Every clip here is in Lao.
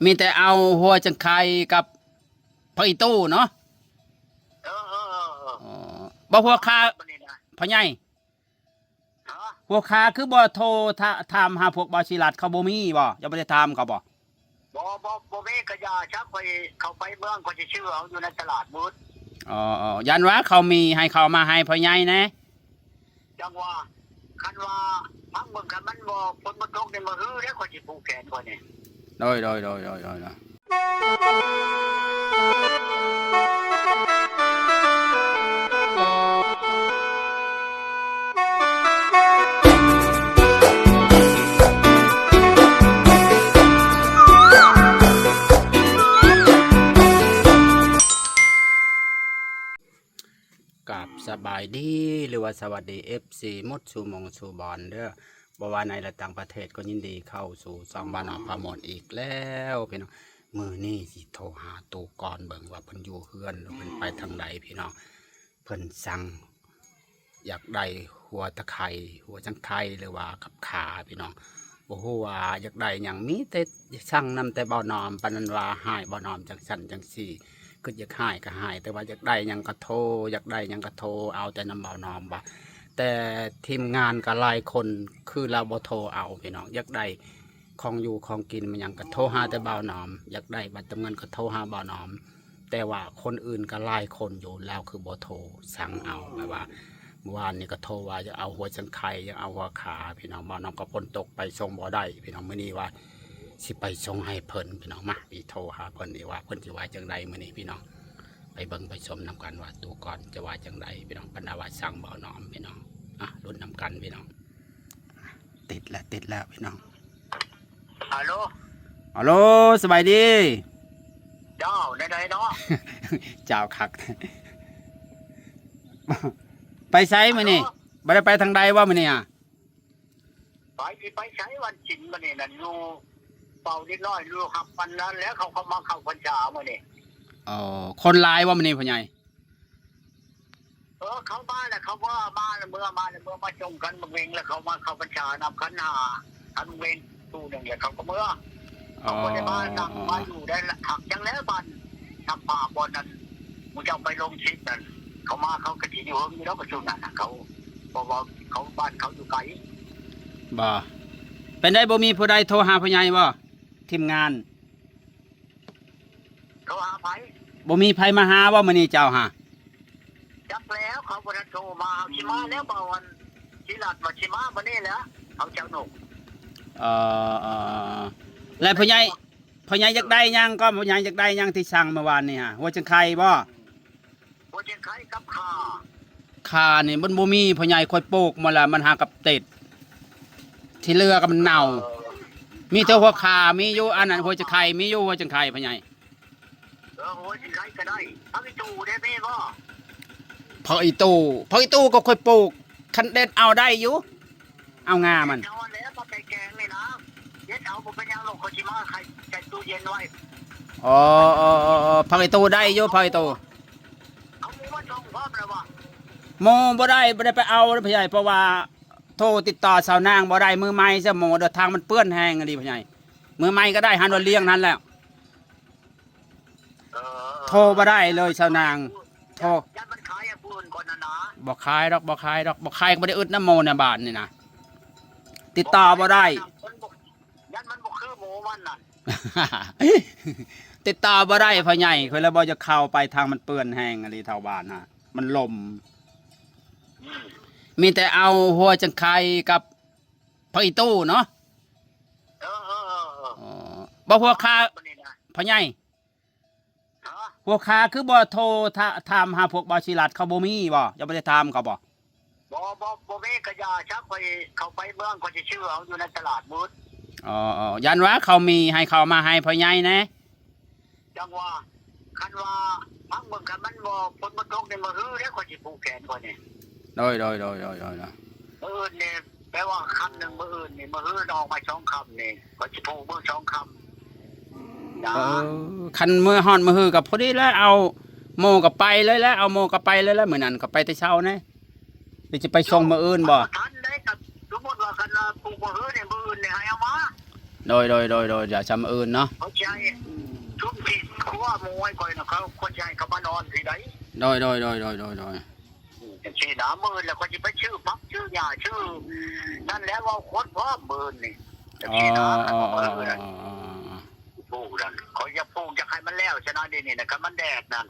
ມີແຕ່ເອົາຫົວຈັ່ງໄຄກັບຜັກອີ່ຕູເນາະ. ເອີ ເອີ ເອີ ເອີ ອໍ ບໍ່ ຫົວຂາ ບັດນີ້ນະ ພໍ່ໃຫຍ່ ຮະ? ຫົວຂາຄືບໍ່ໂທຖາ ຖາມຫາພວກບ່າວສີລັດ ເຂົາບໍ່ມີບໍ່? ເຈົ້າບໍ່ໄດ້ຖາມເຂົາບໍ່? ບໍ່ ບໍ່ ບໍ່ມີກະຢ່າຊະ ຂ້ອຍເຂົ້າໄປເມືອງ ຂ້ອຍຊິຊື້ເອົາຢູ່ໃນຕະຫຼາດໝົດ. ອໍ ອໍ ຢ້ານວ່າເຂົາມີ ໃຫ້ເຂົາເອົາມາໃຫ້ພໍ່ໃຫຍ່ແດ່. ຈັ່ງວ່າ ຄັນວ່າ ພັງເບິ່ງ ຄັນມັນບໍ່ ຝົນບໍ່ຕົກນີ້ ມື້ຮືເດ້ ຂ້ອຍຊິຜູກແຂນຂ້ອຍນີ້. ໂດຍ ໂດຍ ໂດຍ ໂດຍ ໂດຍ ໂດຍ. ກາບສະບາຍດີ ຫຼືວ່າສະຫວັດດີ ເອັຟຊີ ໝົດສູ່ໝ່ອງສູ່ບ່ອນເດີ້ ບໍ່ວ່າໃນ ແລະ ຕ່າງປະເທດ ກໍຍິນດີເຂົ້າສູ່ຊ່ອງບ່າວນ້ອຍພາມ່ວນອີກແລ້ວພີ່ນ້ອງ. ມື້ນີ້ຊິໂທຫາຕູ້ກ່ອນເບິ່ງວ່າເພິ່ນຢູ່ເຮືອນ ຫຼື ເພິ່ນໄປທາງໃດພີ່ນ້ອງ. ເພິ່ນສັ່ງ ຢາກໄດ້ຫົວຕະໄຄ ຫົວຈັ່ງໄຄ ຫຼືວ່າກັບຂາພີ່ນ້ອງ. ບໍ່ຮູ້ວ່າຢາກໄດ້ຫຍັງ ມີແຕ່ສັ່ງນຳແຕ່ບ່າວນ້ອມ ປານນັ້ນວ່າຮ້າຍບ່າວນ້ອມ ຈັ່ງຊັ້ນຈັ່ງຊີ້ ຄິດຢາກຮ້າຍກໍຮ້າຍ ແຕ່ວ່າຢາກໄດ້ຫຍັງກໍໂທ ຢາກໄດ້ຫຍັງກໍໂທເອົາແຕ່ນຳບ່າວນ້ອມວ່າ. ແຕ່ທີມງານກໍຫຼາຍຄົນ ຄືລາວບໍ່ໂທເອົາພີ່ນ້ອງ. ຢາກໄດ້ຂອງຢູ່ຂອງກິນມາຫຍັງກໍໂທຫາແຕ່ບ່າວນ້ອມ ຢາກໄດ້ບັດເຕີມເງິນກໍໂທຫາບ່າວນ້ອມ. ແຕ່ວ່າຄົນອື່ນກໍຫຼາຍຄົນຢູ່ ລາວຄືບໍ່ໂທສັ່ງເອົາ ແບບວ່າ ມື້ວານນີ້ກໍໂທວ່າຢາກເອົາຫົວຈັ່ງໄຄ ຢາກເອົາຫົວຂາພີ່ນ້ອງ. ບ່າວນ້ອມກໍຝົນຕົກໄປສົ່ງບໍ່ໄດ້ພີ່ນ້ອງ. ມື້ນີ້ວ່າຊິໄປສົ່ງໃຫ້ເພິ່ນພີ່ນ້ອງ. ມາ ໄປໂທຫາເພິ່ນອີກວ່າເພິ່ນຊິວ່າຈັ່ງໃດມື້ນີ້ພີ່ນ້ອງ. ໄປເບິ່ງໄປຊົມນຳກັນວ່າຕູ້ກ່ອນຈະວ່າຈັ່ງໃດພີ່ນ້ອງ. ເພິ່ນວ່າສັ່ງບ່າວນ້ອມພີ່ນ້ອງ. ອ່ະ ລຸ້ນນຳກັນພີ່ນ້ອງ. ຕິດແລ້ວ ຕິດແລ້ວພີ່ນ້ອງ. ຮັລໂຫຼ ຮັລໂຫຼ ສະບາຍດີ. ເຈົ້າ ແນວໃດເນາະ? ເຈົ້າຄັກ. ໄປໃສມື້ນີ້? ຮັລໂຫຼ ບໍ່ໄດ້ໄປທາງໃດບໍ່ມື້ນີ້? ໄປ ຊິໄປໃສວັນສິນມື້ນີ້ນັ້ນ ຢູ່ເປົ່າເດັກນ້ອຍ ຢູ່ຮັບອັນນັ້ນແຫຼະ ເຂົາ ເຂົາມາເຂົ້າພັນສາມື້ນີ້. ອໍ ຄົນຫຼາຍບໍ່ມື້ນີ້ພໍ່ໃຫຍ່? ເອີ ເຂົາມາແລ້ວ ເຂົາເມືອ ມາແລ້ວເມືອ ມາແລ້ວເມືອ ມາຈົ່ງຂັນບັກເວັງ ແລ້ວເຂົາມາເຂົ້າພັນສານຳຂັນຫ້າ ຂັນບັກເວັງຕູ້ໜຶ່ງ ແລ້ວເຂົາກໍເມືອ. ອໍ ເຂົາບໍ່ໄດ້ມາ ນັ່ງມາຢູ່ໄດ້ລະ ຫາກຈັ່ງແລ້ວ ບ້ານນຳພາ ບ່ອນນັ້ນ ໝູ່ເຈົ້າໄປລົງຄລິບນັ້ນ ເຂົາມາ ເຂົາກໍຊິຢູ່ເຮືອນຢູ່ດອກ ປະຊຸມນັ້ນນະ ເຂົາ ເພາະວ່າເຂົາ ບ້ານເຂົາຢູ່ໄກ. ບໍ່ ເປັນໃດ ບໍ່ມີຜູ້ໃດໂທຫາພໍ່ໃຫຍ່ບໍ່? ທີມງານ ໂທຫາໃຜ? ບໍ່ມີໃຜມາຫາບໍ່ມື້ນີ້ເຈົ້າຫາ? ຈັກແລ້ວ ເຂົາບໍ່ທັນໂທມາ. ເຮົາຊິມາແລ້ວ ເວົ້າອັນ ຊິລັດວ່າຊິມາມື້ນີ້ແຫຼະ ເຮົາເຈົ້າໜຸ່ມ. ເອີ ເອີ ແລ້ວພໍ່ໃຫຍ່ ພໍ່ໃຫຍ່ຢາກໄດ້ຫຍັງກໍ? ພໍ່ໃຫຍ່ຢາກໄດ້ຫຍັງທີ່ສັ່ງເມື່ອວານນີ້ຫາ? ຫົວຈັ່ງໄຄບໍ່? ຫົວຈັ່ງໄຄກັບຂ່າ. ຂ່ານີ້ມັນບໍ່ມີ ພໍ່ໃຫຍ່ ຂ້ອຍປູກມາແລ້ວ ມັນຫາກັບຕິດ ທີ່ເຫຼືອກໍມັນເນົ່າ. ເອີ ມີແຕ່ຫົວຂ່າ ມີຢູ່ອັນນັ້ນ ຫົວຈັ່ງໄຄ ມີຢູ່ຫົວຈັ່ງໄຄ ພໍ່ໃຫຍ່. ເອີ ຫົວຈັ່ງໄຄກໍໄດ້. ຜັກອີ່ຕູ່ເດ້ ມີບໍ່? ຜັກອີ່ຕູ່ ຜັກອີ່ຕູ່ກໍຂ້ອຍປູກ ຄັນເດັດເອົາໄດ້ຢູ່. ເອົາງ່າມັນ ເອົາແລ້ວມາໃສ່ແກງນີ້ນະ. ເດັດເອົາບໍ່ເປັນຫຍັງດອກ ຂ້ອຍຊິມາໃສ່ ໃສ່ຕູ້ເຢັນໄວ້. ອໍ ອໍ ອໍ ອໍ ຜັກອີ່ຕູ່ໄດ້ຢູ່ ຜັກອີ່ຕູ່. ເອົາໝູ່ມາສົ່ງພ້ອມແລ້ວບໍ່? ໝູ່ບໍ່ໄດ້ ບໍ່ໄດ້ໄປເອົາເດ້ ພໍ່ໃຫຍ່ ເພາະວ່າໂທຕິດຕໍ່ສາວນາງບໍ່ໄດ້. ມືໃໝ່ຊະ ໝູ່ເດີ ທາງມັນເປື້ອນແຮງອີ່ຫຼີ ພໍ່ໃຫຍ່. ມືໃໝ່ກໍໄດ້ ຫັ້ນວ່າລ້ຽງຫັ້ນແຫຼະ. ເອີ ໂທບໍ່ໄດ້ເລີຍສາວນາງ ໂທ ຢ້ານມັນຂາຍໃຫ້ຜູ້ອື່ນກ່ອນຫັ້ນນະ. ບໍ່ຂາຍດອກ ບໍ່ຂາຍດອກ ບໍ່ຂາຍກໍບໍ່ໄດ້ອຶດນຳໝູ່ໃນບ້ານນີ້ນະ ຕິດຕໍ່ບໍ່ໄດ້. ມັນບໍ່ ຢ້ານມັນບໍ່ຄືໝູ່ມັນນັ້ນ. ຕິດຕໍ່ບໍ່ໄດ້ພໍ່ໃຫຍ່ ຂ້ອຍເລີຍບໍ່ຢາກເຂົ້າໄປ ທາງມັນເປື້ອນແຮງອີ່ຫຼີ ແຖວບ້ານນະ ມັນລົມ. ອືມ ມີແຕ່ເອົາຫົວຈັ່ງໄຄກັບ ຜັກອີ່ຕູ່ເນາະ. ເອີ ເອີ ເອີ ເອີ ອໍ ບໍ່ ຫົວຂາ ບັດນີ້ນະ ພໍ່ໃຫຍ່ ຮະ? ຫົວຂາຄືບໍ່ໂທຖາ ຖາມຫາພວກບ່າວສີລັດ ເຂົາບໍ່ມີບໍ່? ເຈົ້າບໍ່ໄດ້ຖາມເຂົາບໍ່? ບໍ່ ບໍ່ ບໍ່ມີກະຢ່າຊະ ຂ້ອຍເຂົ້າໄປເມືອງ ຂ້ອຍຊິຊື້ເອົາຢູ່ໃນຕະຫຼາດໝົດ. ອໍ ອໍ ຢ້ານວ່າເຂົາມີ ໃຫ້ເຂົາເອົາມາໃຫ້ພໍ່ໃຫຍ່ແດ່. ຈັ່ງວ່າ ຄັນວ່າ ພັງເບິ່ງ ຄັນມັນບໍ່ ຝົນບໍ່ຕົກນີ້ ມື້ຮືເດ້ ຂ້ອຍຊິຜູກແຂນຂ້ອຍນີ້. ໂດຍ ໂດຍ ໂດຍ ໂດຍ ໂດຍ ໂດຍ. ມື້ອື່ນນີ້ ແປວ່າຄ່ຳໜຶ່ງ ມື້ອື່ນນີ້ ມື້ຮືອອກມາສອງຄ່ຳນີ້ ຂ້ອຍຊິຜູກມື້ສອງຄ່ຳ. ເອີ ຄັນມື້ຮອດມື້ຮືກໍພໍດີແລ້ວ ເອົາໝູ່ກໍໄປເລີຍແຫຼະ ເອົາໝູ່ກໍໄປເລີຍແຫຼະ. ມື້ນັ້ນກໍໄປແຕ່ເຊົ້າແດ່ ຫຼືຈະໄປສົ່ງມື້ອື່ນບໍ່? ບໍ່ທັນໄດ້ ກໍສົມມຸດວ່າ ຄັນວ່າຜູກມື້ຮືນີ້ ມື້ອື່ນນີ້ໃຫ້ເອົາມາ. ໂດຍ ໂດຍ ໂດຍ ໂດຍ ດຽວຊຳອື່ນເນາະ ເຂົາຊິໃຫ້ຊຸມທີ່ຄົວໝູ່ໃຫ້ຂ້ອຍນະ ເຂົາ ເຂົາຊິໃຫ້ເຂົາມານອນພີ້ໃດ໋. ໂດຍ ໂດຍ ໂດຍ ໂດຍ ໂດຍ ອືມ ຈັ່ງຊີ້ນະ ມື້ອື່ນລະຂ້ອຍຊິໄປຊື້ຜັກຊື້ຫຍ້າຊື້ນັ້ນແຫຼະ ເວົ້າຄົນພ້ອມມື້ອື່ນນີ້ ຈັ່ງຊີ້ນະ. ອໍ ອໍ ອໍ ອໍ ປູກນັ້ນ ຂ້ອຍຢາກປູກ ຢາກໃຫ້ມັນແລ້ວຊະນະ ດຽວນີ້ນະ ຄັນມັນແດດນັ້ນ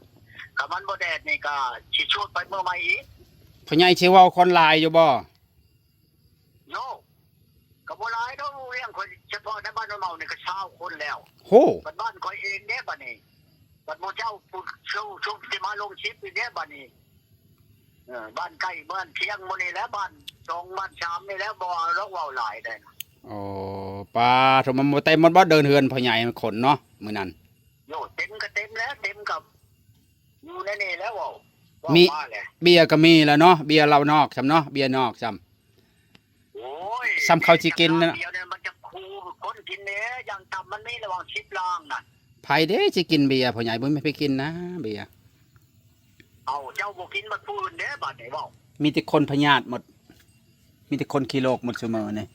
ຄັນມັນບໍ່ແດດນີ້ກະຊິຊຸດໄປມື້ໃໝ່ອີກ. ພໍ່ໃຫຍ່ຊິເວົ້າຄົນຫຼາຍຢູ່ບໍ່? ໂຍ ກໍບໍ່ຫຼາຍດອກ ໝູ່ວຽງຂ້ອຍ ສະເພາະໃນບ້ານໂນນເມົານີ້ກໍຊາວຄົນແລ້ວ. ໂຫ ບັດບ້ານຂ້ອຍເອງເດ້ບັດນີ້ ບັດໝູ່ເຈົ້າຜູ້ຊຸມ ຊຸມທີ່ມາລົງຄລິບອີກເດ້ບັດນີ້. ເອີ ບ້ານໃກ້ເມືອງຄຽງໝູ່ນີ້ແຫຼະ ບ້ານສອງບ້ານສາມນີ້ແຫຼະ ບໍ່ເອົາດອກເວົ້າຫຼາຍໄດ໋. ໂອ້ ປາໂທ ມັນບໍ່ເຕັມໝົດບໍ່ ເດີ່ນເຮືອນພໍ່ໃຫຍ່ຄົນເນາະມື້ນັ້ນ? ໂຍ ເຕັມກໍເຕັມແຫຼະ ເຕັມກໍ ຢູ່ໃນນີ້ແຫຼະ ເວົ້າ ເວົ້າ ມີ ມາແຫຼະ ເບຍກໍມີແລ້ວເນາະ ເບຍເຫຼົ້ານອກຊ້ຳເນາະ ເບຍນອກຊ້ຳ. ໂອ້ຍ ສ່ຳເຂົາຊິກິນນັ້ນນະ ດຽວນີ້ມັນຈະຄູ່ຄົນກິນເດ້ ຢ່າງຕ່ຳມັນມີລະຫວ່າງສິບລາງນະ. ໃຜເດ້ຊິກິນເບຍ ພໍ່ໃຫຍ່ ບໍ່ມີໃຜກິນນະເບຍ. ເອົ້າ ເຈົ້າບໍ່ກິນບັດຜູ້ອື່ນເດ້ ບາດນີ້ເວົ້າ ມີແຕ່ຄົນພະຍາດໝົດ ມີແຕ່ຄົນຂີ້ໂລກໝົດຊຸມື້ນີ້.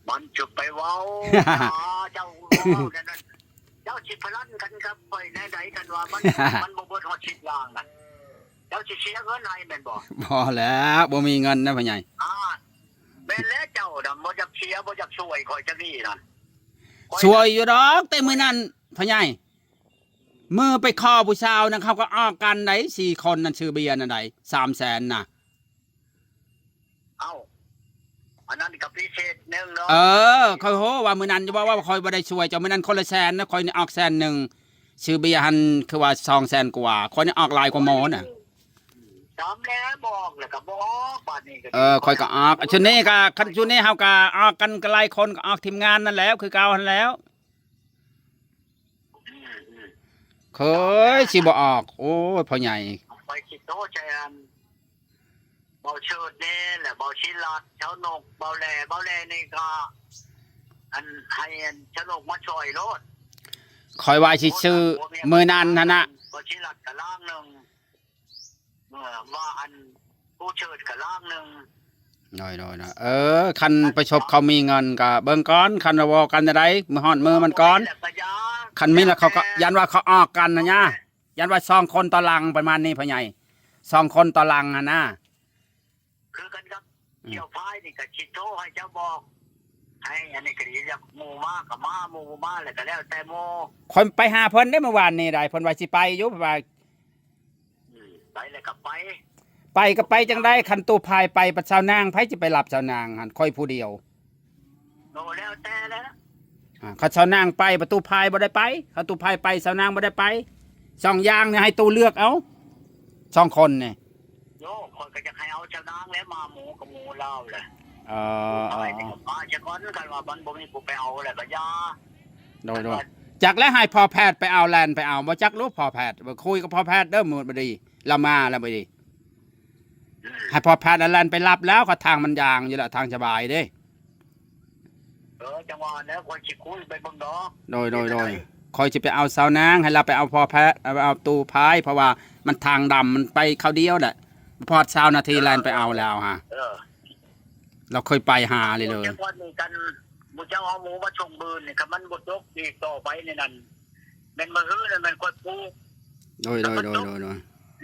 ມັນຈະໄປເວົ້າ ເຈົ້າເວົ້າແນວນັ້ນ ເຈົ້າຊິພະລັນກັນກັບຂ້ອຍແນວໃດ ຄັນວ່າມັນ ມັນບໍ່ເບິດຮອດສິບລາງນັ້ນ ເຈົ້າຊິເສຍເງິນໃຫ້ແມ່ນບໍ່? ບໍ່ແລ້ວ ບໍ່ມີເງິນນະພໍ່ໃຫຍ່. ອາ ແມ່ນແລ້ວ ເຈົ້ານະບໍ່ຢາກເສຍ ບໍ່ຢາກຊ່ວຍຂ້ອຍຈັກນີ້ນະ. ຊ່ວຍຢູ່ດອກ ແຕ່ມື້ນັ້ນພໍ່ໃຫຍ່ ມື້ໄປຂໍຜູ້ສາວນັ້ນ ເຂົາກໍອອກກັນໄດ໋ ສີ່ຄົນນັ້ນ ຊື້ເບຍນັ້ນໄດ໋ ສາມແສນນະ. ເອົ້າ ອັນນັ້ນກໍພິເສດໜຶ່ງເນາະ. ເອີ ຂ້ອຍຮູ້ວ່າມື້ນັ້ນ ເຈົ້າເວົ້າວ່າຂ້ອຍບໍ່ໄດ້ຊ່ວຍເຈົ້າ ມື້ນັ້ນຄົນລະແສນນະ ຂ້ອຍນີ້ອອກແສນໜຶ່ງ ຊື້ເບຍຫັ້ນຄືວ່າສອງແສນກວ່າ ຂ້ອຍນີ້ອອກຫຼາຍກວ່າໝໍນະ. ຕາມແລ້ວ ບໍ່ອອກແລ້ວກໍບໍ່ອອກ ບາດນີ້ກໍ ເອີ ຂ້ອຍກໍອອກ ຊຸດນີ້ກໍ ຄັນຊຸດນີ້ເຮົາກໍອອກກັນ ກໍຫຼາຍຄົນ ກໍອອກທີມງານນັ້ນແຫຼ້ວ ຄືເກົ່າຫັ້ນແຫຼ້ວ. ອືມໆ ເຄີຍຊິບໍ່ອອກ. ໂອ້ຍ ພໍ່ໃຫຍ່ ຂ້ອຍຊິໂທໃສ່ອັນ ເບົາເຊີດແດ່ ແລະ ເບົາສີລັດ ເຈົ້ານົກ ເບົາແຫຼ ເບົາແຫຼນີ້ກໍ ອັນ ໃຫ້ອັນເຈົ້ານົກມາຊ່ອຍໂລດ. ຂ້ອຍວ່າຊິຊື້ ມື້ນັ້ນຫັ້ນນະ ເບົາສີລັດກໍລ້າງໜຶ່ງ ເອີ ວ່າອັນຜູ້ເຊີດກໍລ້າງໜຶ່ງ. ໂດຍໆໆ ເອີ ຄັນປະສົບເຂົາມີເງິນກໍເບິ່ງກ່ອນ ຄັນວ່າເວົ້າກັນແນວໃດ ມື້ຮອດມື້ມັນກ່ອນ. ຄັນມີແລ້ວເຂົາກໍຢ້ານວ່າເຂົາອອກກັນຫັ້ນນະ ຢ້ານວ່າສອງຄົນຕໍ່ຫຼັງປະມານນີ້ ພໍ່ໃຫຍ່ ສອງຄົນຕໍ່ຫຼັງຫັ້ນນະ. ຄືກັນກັບ ອືມ ກ່ຽວພາຍນີ້ກໍຊິໂທໃຫ້ເຈົ້າບອກ ໃຫ້ອັນນີ້ກໍດີ ຢາກໝູ່ມາກໍມາ ໝູ່ບໍ່ມາແລ້ວກໍແລ້ວແຕ່ໝູ່. ຂ້ອຍໄປຫາເພິ່ນເດ້ມື້ວານນີ້ໄດ໋ ເພິ່ນວ່າຊິໄປຢູ່ ເພິ່ນວ່າ ອືມ ໄປແລ້ວກໍໄປ ໄປກໍໄປຈັ່ງໃດ ຄັນຕູ້ພາຍໄປ ບັດສາວນາງ ໃຜຊິໄປຮັບສາວນາງຫັ້ນ ຂ້ອຍຜູ້ດຽວ. ໂອ້ ແລ້ວແຕ່ແຫຼະ ອາ ຄັນສາວນາງໄປ ປະຕູພາຍບໍ່ໄດ້ໄປ ຄັນຕູ້ພາຍໄປ ສາວນາງບໍ່ໄດ້ໄປ ສອງຢ່າງນີ້ໃຫ້ຕູ້ເລືອກເອົາ ສອງຄົນນີ້. ໂຍ ຂ້ອຍກໍຢາກໃຫ້ເອົາສາວນາງແຫຼະ ມາໝູ່ກັບໝູ່ລາວແຫຼະ. ເອີ ເອີ ເອີ ມາຊະກ່ອນ ຄັນວ່າມັນບໍ່ມີຜູ້ໄປເອົາແລ້ວກໍຢ່າ. ໂດຍ ໂດຍ ຈັກແລ້ວໃຫ້ພໍ່ແພດໄປເອົາ ແລ່ນໄປເອົາ ບໍ່ຈັກລູກພໍ່ແພດ ບໍ່ຄຸຍກັບພໍ່ແພດເດີ ມື້ບາດນີ້ລາວມາແລ້ວບາດນີ້ ໃຫ້ພໍ່ແພດແລ່ນໄປຮັບແລ້ວ ກໍທາງມັນຢ່າງຢູ່ແລ້ວ ທາງສະບາຍເດ້. ເອີ ຈັ່ງວ່າແລ້ວ ຂ້ອຍຊິຄຸຍໄປເບິ່ງດອກ. ໂດຍ ໂດຍ ໂດຍ ຂ້ອຍຊິໄປເອົາສາວນາງ ໃຫ້ລາວໄປເອົາພໍ່ແພດ ເອົາຕູ້ພາຍ ເພາະວ່າມັນທາງດຳ ມັນໄປຄາວດຽວແຫຼະ ບໍ່ຮອດຊາວນາທີແລ່ນໄປເອົາແລ້ວຫາ. ເອີ ລາວເຄີຍໄປຫາເລີຍ ເລີຍ ຈັກວັນນີ້ກັນ ໝູ່ເຈົ້າເອົາໝູມາສົ່ງບືນນີ້ ຄັນມັນບໍ່ຕົກອີກຕໍ່ໄປນີ້ນັ້ນ ແມ່ນມື້ຮືນັ້ນແມ່ນຂ້ອຍປູກ. ໂດຍ ໂດຍ ໂດຍ ໂດຍ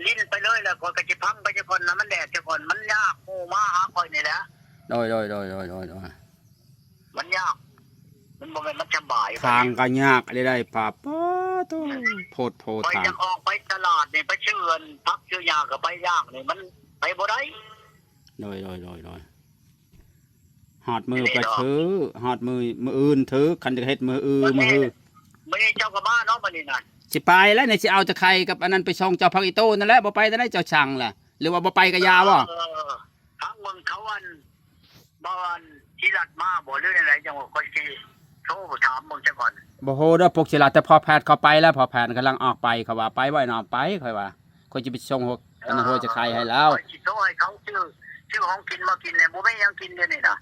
ຫຼິ້ນໄປເລີຍແຫຼະ ຂ້ອຍກໍຊິພັງໄປຊະກ່ອນນະ ມັນແດດຊະກ່ອນ ມັນຍາກໝູ່ມາຫາຂ້ອຍນີ້ແຫຼະ. ໂດຍ ໂດຍ ໂດຍ ໂດຍ ໂດຍ ໂດຍ ມັນຍາກ ມັນບໍ່ແມ່ນມັນສະບາຍ ທາງກໍຍາກໄດ້ ໄດ້ປາ ປາໂທ້ ອືມ ໂພດໂພ ຂ້ອຍ ທາງ ຢາກອອກໄປຕະຫຼາດນີ້ ໄປຊື້ອັນຜັກຊື້ຫຍ້າກໍໄປຍາກນີ້ ມັນໄປບໍ່ໄດ້. ໂດຍ ໂດຍ ໂດຍ ໂດຍ ຮອດມື້ກໍຖື ຮອດມື້ ມື້ອື່ນຖື ຄັນຈະເຮັດມື້ອື່ນ ມື້ຮື ມື້ນີ້ເຈົ້າກໍມາເນາະ ມື້ນີ້ນະ ຊິໄປແລ້ວນີ້ ຊິເອົາຕະໄຄກັບອັນນັ້ນໄປສົ່ງເຈົ້າ ຜັກອີໂຕ້ນັ້ນແຫຼະ ບໍ່ໄປແນວໃດ ເຈົ້າສັ່ງລະ ຫຼືວ່າບໍ່ໄປກໍຢ່າບໍ? ເອີ ທາງເມືອງເຂົາອັນ ບໍ່ອັນ ຊິລັດມາບໍ ຫຼືແນວໃດ ຈັ່ງວ່າຂ້ອຍຊິໂທຖາມເບິ່ງຊະກ່ອນ. ບໍ່ຮູ້ເດີ ພວກຊິລັດ ແຕ່ພໍ່ແພດເຂົາໄປແລ້ວ ພໍ່ແພດກຳລັງອອກໄປ ເຂົາວ່າໄປບໍ່ ໃຫ້ອອກໄປ ຂ້ອຍວ່າ ຂ້ອຍຈະໄປສົ່ງຫົວ ອັນ ເອີ ຫົວຈະໄຄໃຫ້ລາວ ຂ້ອຍຊິໂທໃຫ້ເຂົາຊື້ ຊື້ຂອງກິນມາກິນແດ່ ບໍ່ມີຫຍັງກິນດຽວນີ້ນະ.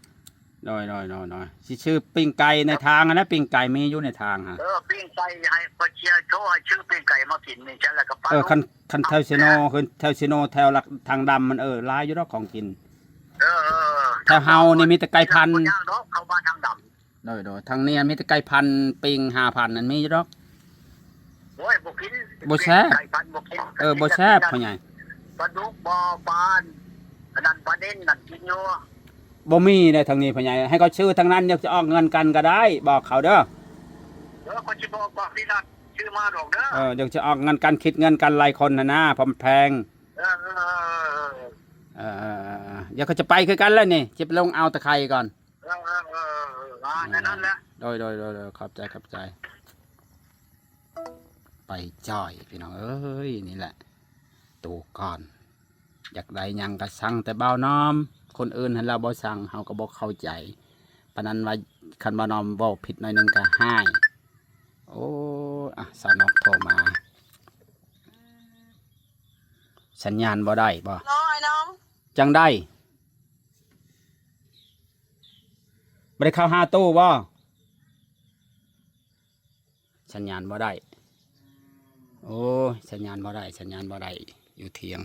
ໂດຍ ໂດຍ ໂດຍ ໂດຍ ຊິຊື້ປີ້ງໄກ່ໃນທາງຫັ້ນນະ ປີ້ງໄກ່ມີຢູ່ໃນທາງຫັ້ນ. ເອີ ປີ້ງໄກ່ໃຫ້ ຂ້ອຍຊິໂທໃຫ້ຊື້ປີ້ງໄກ່ມາກິນນີ້ ຊັ້ນແຫຼະກໍໄປ. ເອີ ຄັນ ຄັນແຖວເຊໂນ ເອີ ຄືແຖວເຊໂນ ແຖວທາງດຳມັນ ເອີ ຫຼາຍຢູ່ດອກຂອງກິນ. ເອີ ເອີ ເອີ ແຖວເຮົານີ້ມີແຕ່ໄກ່ພັນ ບໍ່ຍາກດອກ ເຂົ້າມາທາງດຳ. ໂດຍໆ ທາງນີ້ມີແຕ່ໄກ່ພັນ ປີ້ງຫ້າພັນນັ້ນມີຢູ່ດອກ. ໂອ້ຍ ບໍ່ກິນ ບໍ່ແຊບ ໄກ່ພັນບໍ່ກິນ. ເອີ ບໍ່ແຊບພໍ່ໃຫຍ່. ປາດຸກບໍ່ ປາ ອັນນັ້ນ ປານິນນັ້ນກິນຢູ່. ບໍ່ມີເດ້ທາງນີ້ພໍ່ໃຫຍ່ ໃຫ້ເຂົາຊື້ທາງນັ້ນ ຢາກຈະອອກເງິນກັນກໍໄດ້ ບອກເຂົາເດີ. ເອີ ຂ້ອຍຊິບອກ ບອກທີ່ນັ້ນ ຊື້ມາດອກເດີ. ເອີ ຢາກຈະອອກເງິນກັນ ຄິດເງິນກັນຫຼາຍຄົນຫັ້ນນາ ເພາະມັນແພງ. ເອີ ເອີ ດຽວຂ້ອຍຈະໄປຄືກັນແລ້ວນີ້ ຊິໄປລົງອ່າວຕະໄຄກ່ອນ. ເອີ ເອີ ເອີ ອ່າ ແນວນັ້ນແຫຼະ. ໂດຍ ໂດຍ ໂດຍ ໂດຍ ຂອບໃຈ ຂອບໃຈ. ໄປຈ້ອຍ ພີ່ນ້ອງເອີຍ ນີ້ແຫຼະ ໂຕກ່ອນ ຢາກໄດ້ຫຍັງກໍສັ່ງແຕ່ບ່າວນອມ ຄົນອື່ນຫັ້ນລາວບໍ່ສັ່ງ ເຮົາກໍບໍ່ເຂົ້າໃຈປານນັ້ນວ່າ ຄັນບ່າວນອມເວົ້າຜິດໜ້ອຍໜຶ່ງກໍຮ້າຍ. ໂອ້ ອະ ສາວນົກໂທມາ ສັນຍານບໍ່ໄດ້ບໍ່? ໂລ ອ້າຍນ້ອງ ຈັ່ງໃດ? ບໍ່ໄດ້ເຂົ້າຫາຕູ້ບໍ່? ສັນຍານບໍ່ໄດ້. ໂອ້ຍ ສັນຍານບໍ່ໄດ້ ສັນຍານບໍ່ໄດ້ ຢູ່ຖຽງ.